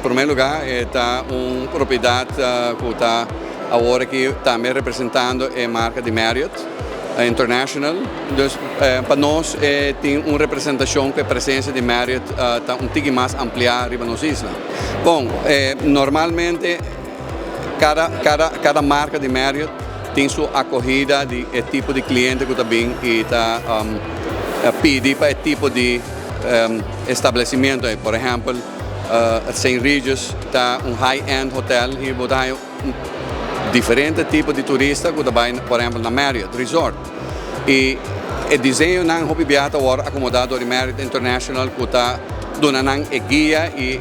Promé lugá e ta un propiedat ku ta awor aki tambe representando e marka di Marriott International. Dus pa nos e tin un representashon ku e presensia di Marriott ta un tiki mas ampliá riba nos isla. Bon, normalmente kada kada kada marka di Marriott tin su akohida di e tipo di kliente ku ta bin i ta pidi pa e tipo di establesimiento ei. Por ehèmpel, Saint Regis ta un high end hotel i bo ta haña un diferente tipo di turista ku ta bai por ehèmpel na Marriott Resort. I e diseñonan hopi bia ta wòrdu akomodá dor di Marriott International ku ta duna nan e guia i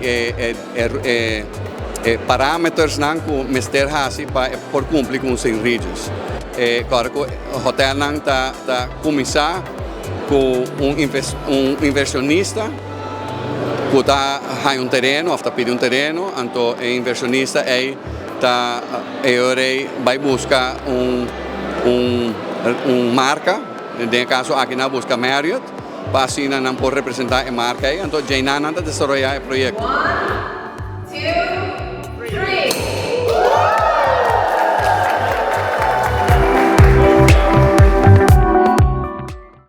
e parametersnan ku mester hasi pa e por kumpli ku un Saint Regis. E kòrda ku hotelnan ta kuminsá ku un inversionista ku ta haña un tereno òf ta pidi un tereno, anto e inversionista ei ta e ora ei bai buska un un marka, den e kaso aki nan a buska Marriott, pa asina nan por representá e marka ei, anto djeinan nan ta desaroyá e proyekto.